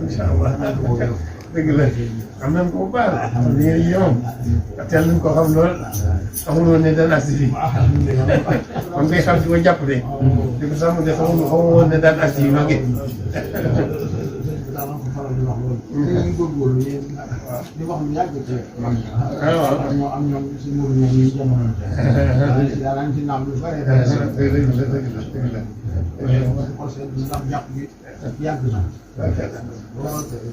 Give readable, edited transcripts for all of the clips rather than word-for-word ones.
incha allah dëgg la xam nañ ko bu baax la. xam nañ ne ñoom teel nañ ko xam lool xamul woon ne daan agsi fii kon kay xam si ko jàpp de. di ko sax mu ne xamul woon ne daan agsi fii ma ngi. daanaka faral di wax loolu. dañuy góorgóorlu yéen di wax lu yàgg te mag ñi. waaw ñoo am ñoom si muur ñoom ñu jamono te. daanaka ci naam lu bëri dëgg la. parce que ndax jàpp bi yàgg na.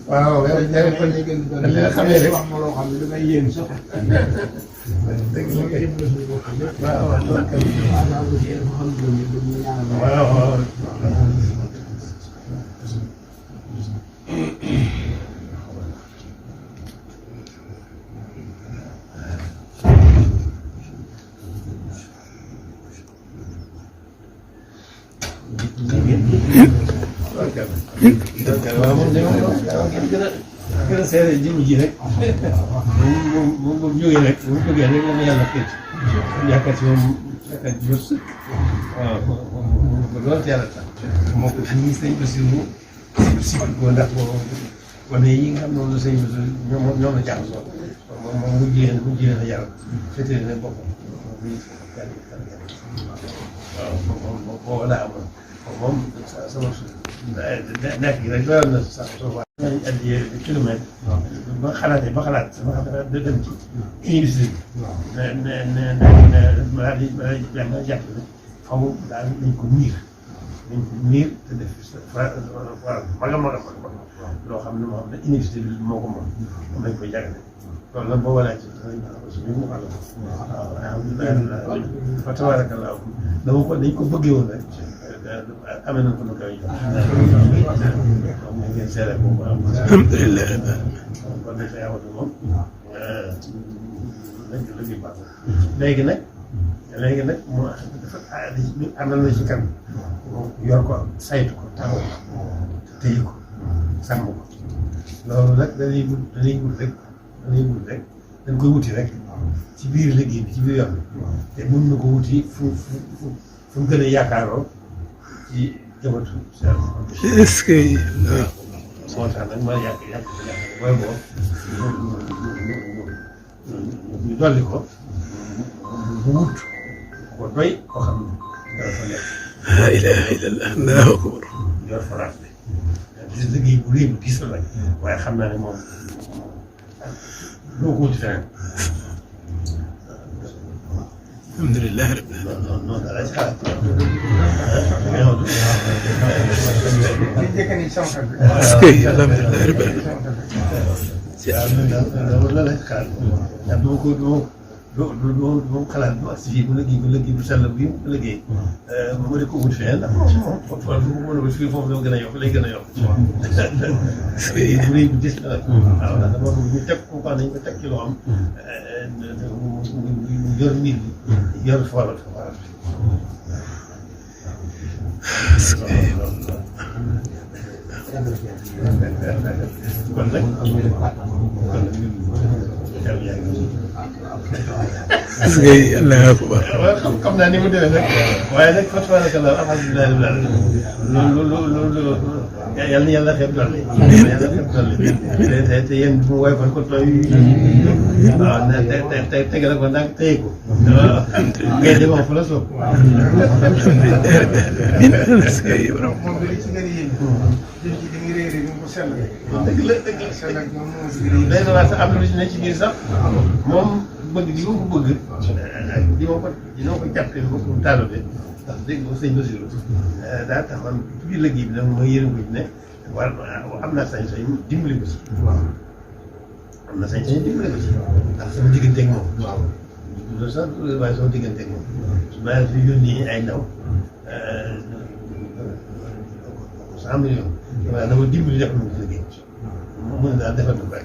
waaw yow jaay ko dañ leen xamee rek wax ma loo xam ne damay yéen sax. dëgg la kay waaw waaw waaw. waaw moom gën a seere jëmm ji rek moom jógee rek bu mu jógee rek la ma yàlla xëy yaakaar si moom yaakaar ci bët waaw moom loolu yàlla tax moo ko fi ñu sëñ Bassirou si ko ndax wane yi nga xam ne moom la sëñ Bassirou ñoom la jaxasoo moom mu jigéen a yàlla féetee ne boppam waaw moom boobu laa amoon moom sama nekk gi rek doyoon na sax soo waa nañ addi kilomètre ba xalaat sama xalaat da dem ci université bi ne ma jàpp ne faw daal nañ ko miir te def maga loo xam ne moo xam ne université bi moo ko moom nañ koy jàngale loolu nag boo walaa ci suñu mu xala waaw alhamdulilah fa tabarakallah dañ ko bëggee woon rek amee nañ ko nu koy moom ngeen seere ko alhamdulilah kon dañ fay awatu moom lëgi baax léegi nag moo dafa àndal na ci kan yor ko saytu ko taxaw téye ko sàmm ko loolu nag dañuy wut rek dañ koy wuti rek ci biir liggéey bi ci biir yoon bi te mën na ko wuti fu mu gën a yaakaaroo ci jëmatu seen. est-ce que moo tax nag ma yàq booy boo ñu dolli ko mu wut ko doy koo xam ne dara fa nekk. la ilaha illallah allahu akbar. yor France bi gis liggéey bu rëy bu diis la nag waaye xam naa ne moom doo ko wuti feneen. alhamdulilah rabbil alamin. non daal la ci xalaat. est-ce que alhamdulilah rabbil alamin. waaw la ci xalaat. ndax doo xalaat bu agsi fii bu liggéey bu sell bi mu liggéey. mu di ko wut feneen ndax moom foofu mën a wut fii foofu la gën a yokk lay gën a yokk. est-ce que bu rëy bu dis la rek. waaw ndax dama bëgg ñu teg ko quoi nañ ko teg ci loo xam. mu yor mbir bi. yor fooral fooral. est-ce que kon nag est-ce que allahu akbar. waaw xam naa ni mu demee nag waaye nag fa tabarakallah alhamdulilah rabbil alamin loolu yal na yàlla xeeb dolli. yàlla xeeb dolli te yéen bu woy fan ko tooy. waaw te tegal ko ndànk téye ko. waaw ngay dem wax fa la soob. est-ce que dëgg la day na waa sax am na lu ci ne ci biir sax moom bëgg di ma ko bëgg dina ko jàppee ba ko taalobe ndax dégg nga sëñ Bassirou daa tax man ci biir liggéey bi nag mooy yërëm ko ci ne war am naa sañ-sañ dimbali ko ci am na sañ-sañ dimbali ko ci ndax sama digganteeg moom loolu sax waaye sama digganteeg moom su ma fi yónnee ay ndaw 100 millions waaw dama dimbali def na ci liggéey mu ne daal defal na ko ak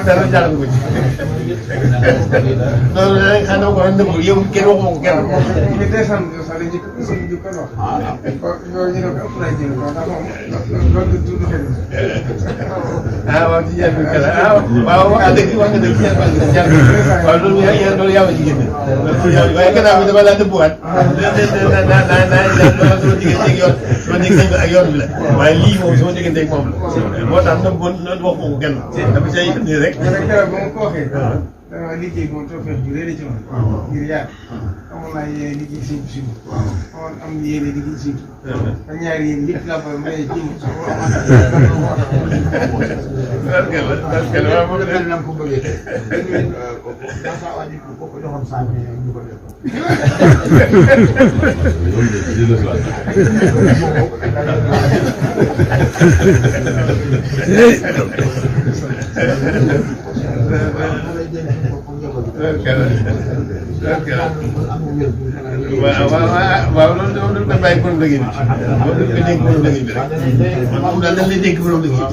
dara jàll ko ci loolu da nga xam ne ko nëbb yow kenn waxuma ko kenn ñu tey sant sax dañuy suñu di ko wax. loolu ñu ne ko ëpp naa jël ko ndax moom loolu du tudd xel. waaw ci jàll bi kala waaw wax nga dëgg wax nga dëgg jàll waaw loolu yaa ma ci génne waaye gannaaw bi dama laa dëbbuwaat naa sama diggante ak yoon sama diggante ak yoon bi la waaye lii moom sama diggante ak moom la moo tax nëbb wax ko kenn dafa say nii rek ba ma ko waxee. dama liggéey moom toofeex ju réer ci man. ngir yaar amoon naa yéene liggéey si suuf. am yéene liggéey si ba ñaari yéen lépp laa bëgg may jiw. parce que waaw moom benn la ko bëggee. dans sa wàññi ko ko joxoon 100 millions ñu ko def. waaw loolu dañ koy bàyyi borom liggéey bi moom dañ koy dénk borom liggéey bi rek man moom daal dañ lay dénk borom liggéey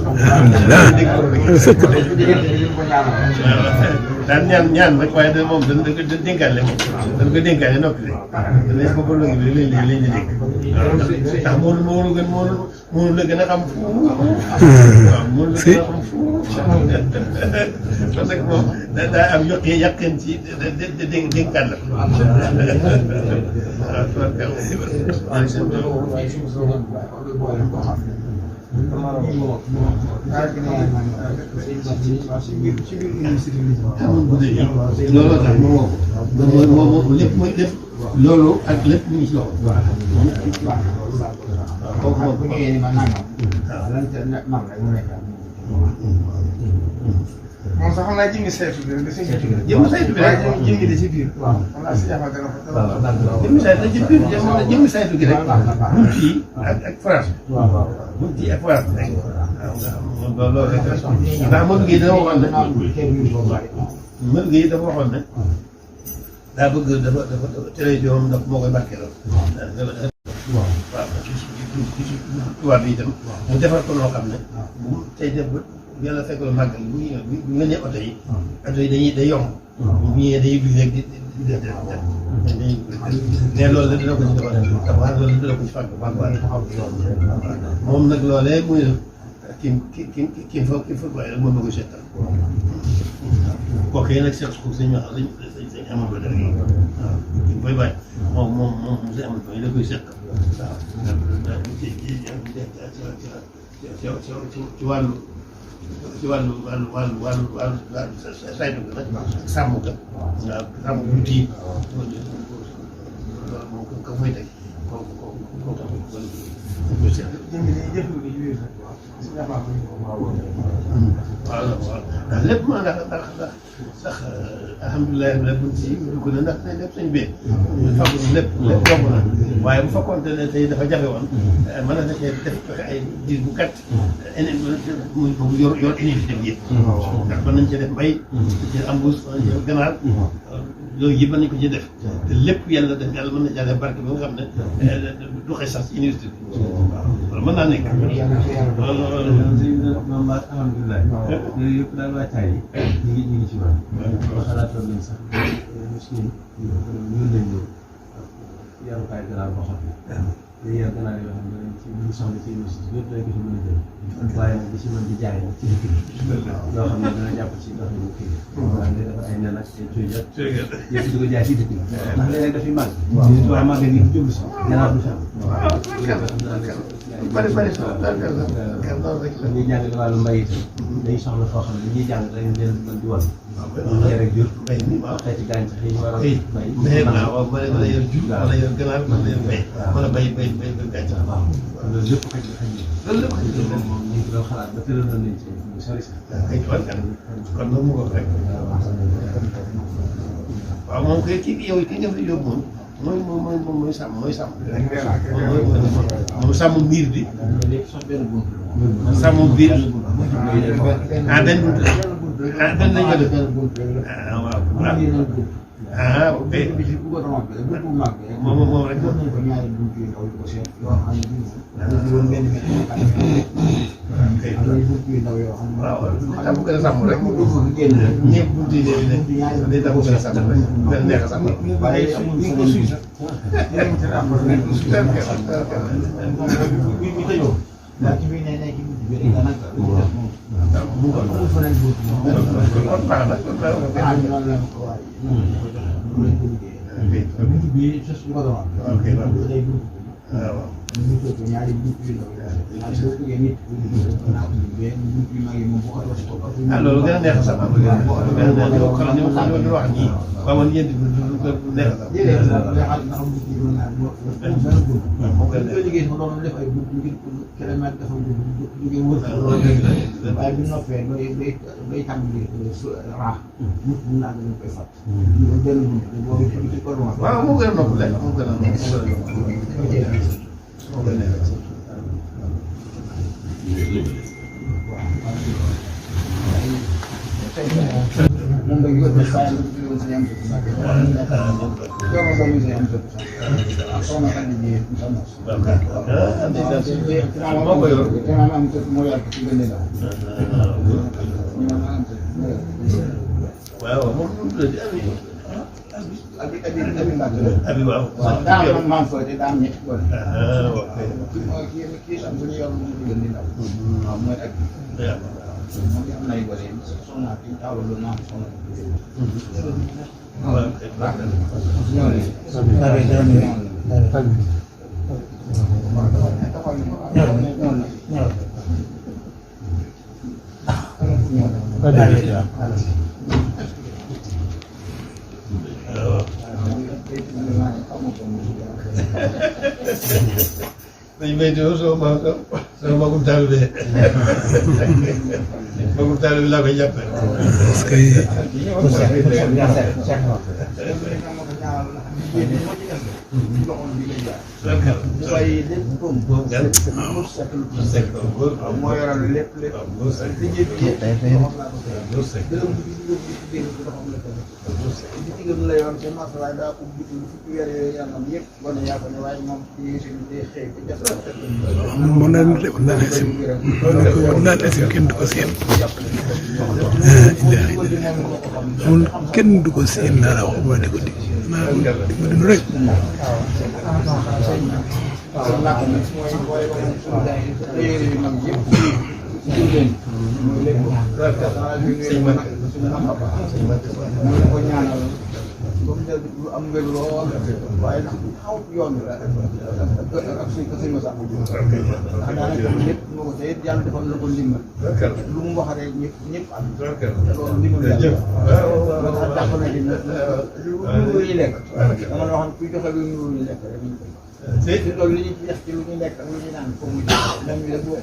daan ñaan rek waaye da moom dañ ko dénkaale moom dañ ko dénkaale noppi de dañ ko borom liggéey bi lañ di dénk ndax moo la gën a xam fuuf waaw moo la gën a xam fuuf parce que moom daa am yàqeen ci dénkaan la looloo tax moom lépp mooy lépp loolu ak lépp mu ngi ci loxo. kooku moom bu ñëwee ni ma nangam. lan ca nam rek mu nekk. moom sax xam naa jëmmi saytu bi rek da siy jëmmi saytu bi rek waaye jëmmi de si biir. waaw xam naa si jaaxal dana ko. jëmmi saytu gi rek. buñ fii ak France. buñ fii ak France rek. waaw loolu rek la. ndax Modou Guèye dama waxoon ne. Modou Guèye dafa waxoon ne. daa bëgg dafa télévision dafa moo koy barkeeloo. waaw ci tubaab bi itam mu defar ko noo xam ne bu tey def ba yàlla fekk la màggal bu ñu ne oto yi day yomb bu ñëwee day ubbi rek di def mais loolu la dina ko ci defal tabax loolu dina ko ci fàgg moom nag loolee muy ki fa waaye moom la koy seetal kooku nag seet ko sëñ sëñ Amadou Ba def waaw ki koy bàyyi moom sëñ Amadou Ba la koy seetal waaw ci wàllu saytu bi nag sàmm ga waaw sàmm bu tiim loolu moom ko muy teg waaw ndax lépp ma ndax sax alhamdulilah la buñ si dugg na ndax lépp sañ bee fagg lépp yomb na waaye bu fekkoon ne tey dafa jafe woon mën na cee def ay diir bu gàtt muy yor unité bi yëpp ndax mën nañ cee def mbay ci embouche mën nañ cee ganaar yooyu yëpp mën nañ ko ci def te lépp yàlla def yàlla mën na caa def barke bi nga xam ne du xëy sax ci université bi waaw loolu mën naa nekk alhamdulilah yooyu yëpp daal waajtaay yi ñu ngi ci woon ba xalaatoon nañ sax muslim ñun lañ ñëw yarukaay ganaar boo xam ne dañuy yar ganaar yoo xam ne dañ ci ñu soxla ci université yëpp dañ ko ci mën a jël waaye nag di ci mën di jaay nag ci dëkk bi loo xam ne dana jàpp ci ndox mi kii waaw day dafa ay nen ak ay cuuj yëpp di ko jaay ci dëkk bi ndax léeg-léeg dafay màgg waaye màgg ni jublu si ganaar du fi bari ñuy jàng wàllu mbay itam dañuy soxla foo xam ne ñuy jàng dañ leen mën di wan yar ak jur xeeti gàncax yi ñu war a bay waaw wala yor jur wala yor ganaar wala yor mbay wala bay gàncax loolu lépp xëy na loolu lépp xëy na moom ñu ngi doon xalaat ba tëral nañ ci lu sori sax ay tubaab kon nag mu ko rek waaw moom kay kii bi yow ki nga fi yóbbu moom mooy sàmm moom sàmm mbir bi sàmm biir benn bunt la benn lañ ko def waaw ok moom rek kay am nañu bunt yu ndaw yoo xam ne. waaw xam nga gën a sàmm rek. mu dugg génn rek. ñëpp buntu yi day tax mu gën a sàmm rek gën a neex a sàmm. waaye amul ñu ko suy sax. yéen ci rapport nañ ko suy sax. bu tëjoo. ndax ci biir nekk ci buntu bi rek daanaka. bu ko amul feneen buntu moom. kon baax na kon baax na. ah ñu noonu la ko waaye. noonu lañ ko liggéeyee. buntu bi sos bu ko doon. ok waaw day buntu. waaw. ñu ngi ko ñaari buntu yu ndaw yi. waaye boo bëggee nit buntu yu mag yi moom bu ko doon ko. ah loolu gën a neex a sàmm. gën a neex a xam ne ñu wax nii. waaw man yéen du neex a sàmm. jërëjëf nga xam buntu yi mën naa benn buntu. moo gën a ñu neex. liggéey sax doon def ay buntu ngir kilomètre dafa jógee wër waaye bu noppee day tàmbali raax nit ñi naan dañ koy fàtt ñu benn buntu boobu ci cordon waaw moo gën a noppale moo gën a noppale moo gën a neex. moom nga yóbbu saa yi ñu ci am ci sax yow nga ñu ci am ci sax soxna Khady Dieng moo ko yor. am moo yàgg ci gën a waaw moom mu tudd abi mbàkk la abi waaw. waaw daa am maam fooy te daa am ñetti gone ok. mooy kii sax bu ñu yor mu ci gën di ndaw waaw mooy ak moom am nay gone yi soxna ki taawul lu naan soxna dañu may déglu sama magum taalibe magum taalibe laa koy jàppee. parce que waaye lépp comme moo yoral lépp lépp liggéey bi yëpp dërëm bi di génn ci loxoom la ko di digam la yoon te mas waaye daa ko bitu fukki weer yooyu yàngam yëpp gone yaa ko ne waaye moom ci suñu day xëy ci def mën naa ne si mën naa ne si kenn du ko seen amul kenn du ko seen laa la wax ba di ko di ma dund rek lu am wér lool waaye ndax xaw yoon bi la ak suñ ko suñ ma sax ndax daanaka lépp moo ko tey yàlla defal na ko ndimbal lu mu wax rek ñëpp am te loolu ndimbal yàlla moo tax jàpp na ni lu ñuy lekk dama la wax kuy joxe lu ñuy lekk rek ñu koy te loolu li ñu ci def ci lu ñuy lekk ak lu ñuy naan foofu mu dem ñu def boo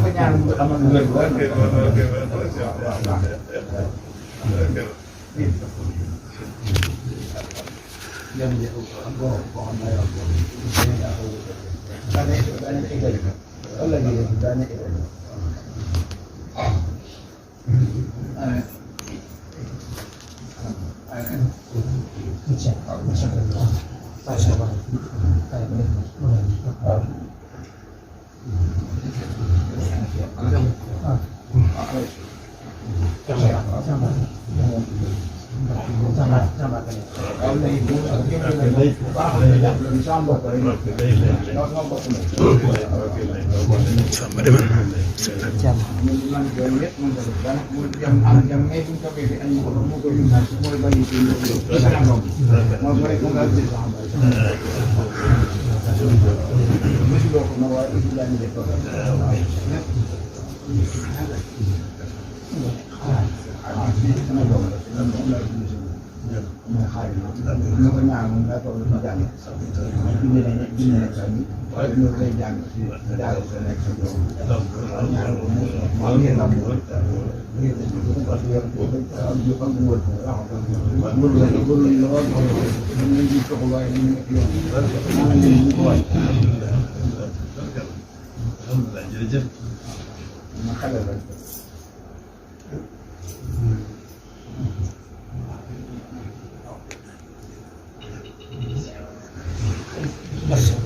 ko ñaan mu xamal mu wér sama demal ñu ko ñaan moom daa toll ci jàng dina sax bi waaye ñu lay jàng ci daal sa nekk sa doom ñaan ko mo ngi nam ko am ju am wër wër la lool ñu ngi ko waaye ñu ngi yoon ñu ko waay alhamdulilah jërëjëf. ma xale la Merci.